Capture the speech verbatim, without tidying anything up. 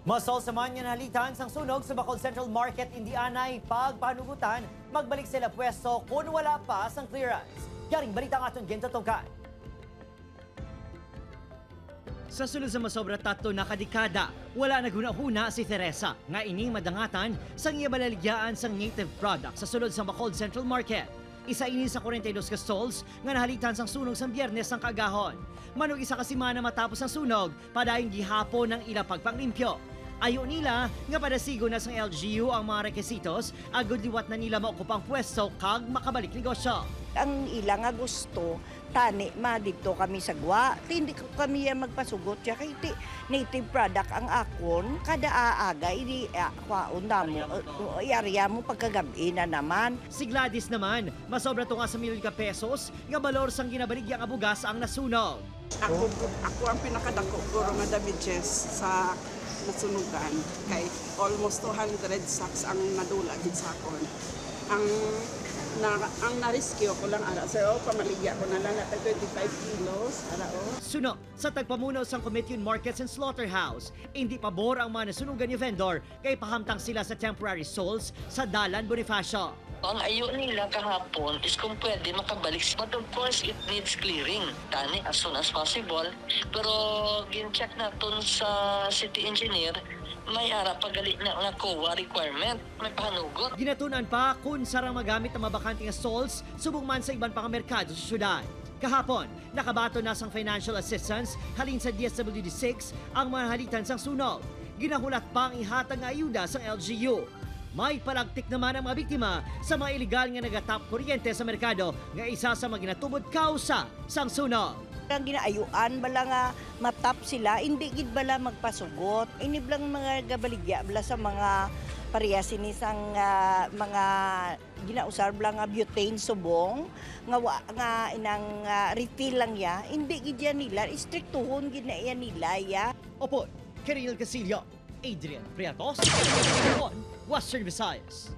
Masol sa man nga nahalitan sang sunog sa Bacolod Central Market, indi anay pagpahanugutan, magbalik sila pwesto kon wala pa sang clearance. Yaring balita ang aton gintutungkan. Sa sulod sa masobra tatlo na ka dekada, wala naghunahuna si Teresa nga ini madangatan sang iya balaligya sang native product sa sulod sang Bacolod Central Market. Isa ini sa kwarenta y dos ka stalls nga nahalitan sang sunog sang Biyernes sang kaagahon. Manug isa ka semana matapos ang sunog, padayon gihapon ang ila pagpanglimpyo. Ayo nila nga padasigon na sang L G U ang mga requisitos agod liwat na nila maokupa ang pwesto kag makabalik negosyo. Ang ila nga gusto, tani ma didto kami sa gwa. Ti hindi ko kami ya magpasugot siya kay ti native product ang akon. Kada aaga, ini, ah, kwaon namo, uh, uh, iarya mo pagkagab-i na naman. Si Gladys naman, masobra tunga sa milyon ka pesos nga balor sang ginabaligya nga bugas ang nasunog. Ako, ako ang pinakadako guro nga damages sa nasunugan, kay almost two hundred sacks ang nadula gid sa akon. Ang na, ang na-rescue ko lang ara, so pamaligya ko na lang na twenty-five kilos ara, oh. Suno sa tagpamuno sang Committee on Markets and Slaughterhouse, indi pabor ang mga nasunugan nga vendor kay pahamtang sila sa temporary stalls sa Dalan Bonifacio. Ang ayo nila kahapon is kung pwede makabalik, but of course it needs clearing, tani, as soon as possible. Pero gin-check naton sa city engineer, may ara pa gali na nga COA requirement, may pahanugot. Ginatun-an pa kung sarang magamit ang mga bakante nga stalls subong man sa iban pa nga merkado sa syudad. Kahapon, nakabaton na sang financial assistance halin sa D S W D six ang mga nahalitan sang sunog. Ginahulat pa ang ihatag nga ayuda sang L G U. May palagtik naman ang mga biktima sa mga iligal nga nagatap kuryente sa merkado nga isa sa mga ginatubod kausa sang sunog. Ang ginaayuan bala nga matap sila, hindi gid bala magpasugot. Ini blang mga gabaligya bala sa mga parehas ini sang, ah, mga ginausar bala nga butane subong nga wa, nga inang, ah, refill lang ya. Hindi gid ya nila, istriktuhon gid na ya nila ya. Opo, Kirill Casillo, Adrian Prietos, One Western Visayas.